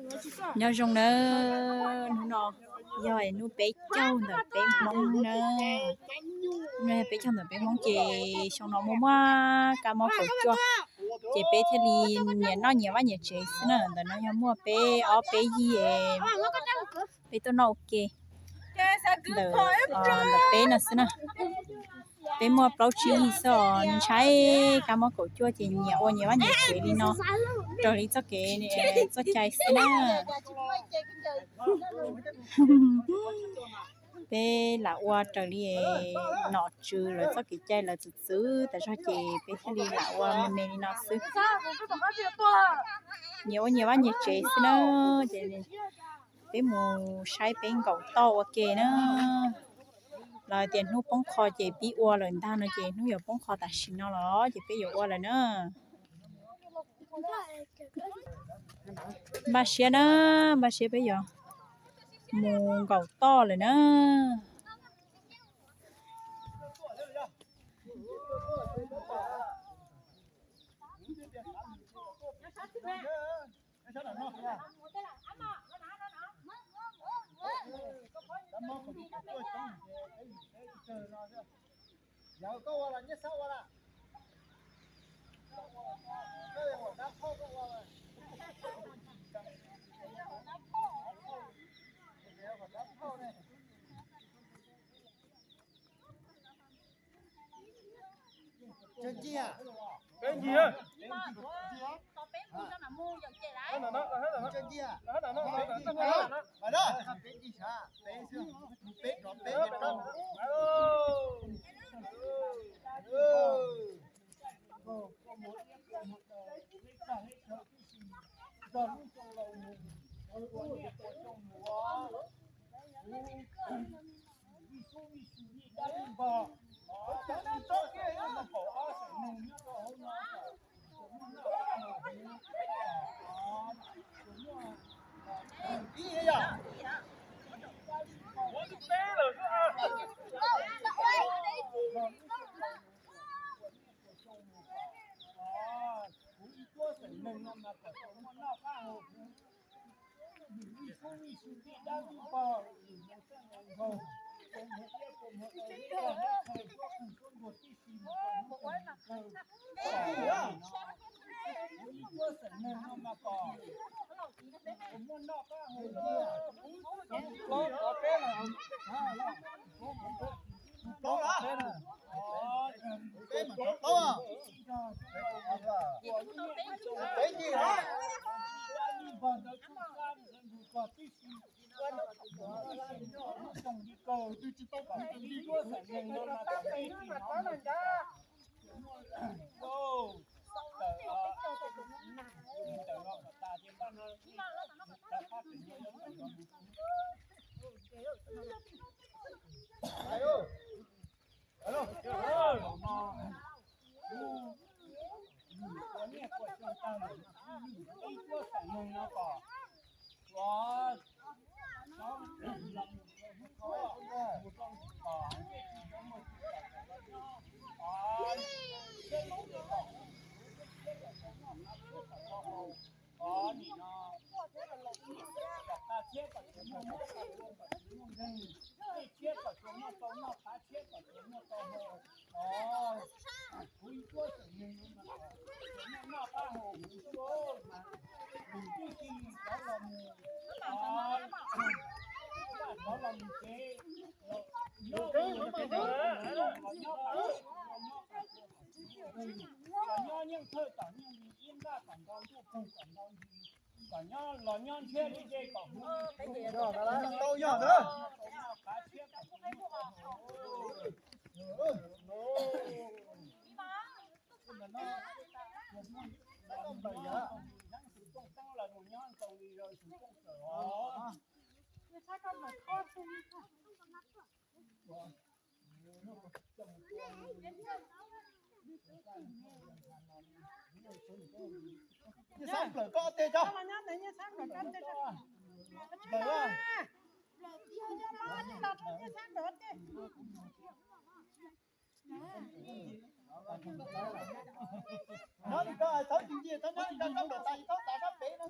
Nyob zoo nawb, hnub no yog hnub peb caug ntawm peb Hmoob nawb. Hnub no yog peb caug ntawm peb Hmoob ces xyoo no muaj muaj kab mob kaum cuaj, ces peb thiaj li nyias noj nyias vaj nyias tsev xwb na. Ntawm no yog muaj peb ob peb yig, peb tuaj noj ua ke ntawm, ntawm peb no xwb na. Peb muaj plaub tsib yig xwb os, ntshai kab mob kaum cuaj ces nyias ua nyias vaj nyias tsev li no raws li txoj kev txoj cai xwb na. Peb lam ua raws li nom tswv lawv txoj kev cai lawv txwv txwv tas zog ces peb thiaj li lam ua me me li no xwb. Nyias ua nyias vaj nyias tsev xwb na. Ces peb mus saib peb nkaum toj ua ke na. Los hais tias hnub poob qho ces pib ua lawm ntag no ces hnub yuav poob qho tam sim no los ces peb yuav ua lawm na. Npaj siab na, npaj siab peb yuav mus nkaum toj lawm na. Nyob li ko txhob tsis ntsia, txhob nyob li ko, txhob nplaim tas, txhob tav sab pem no.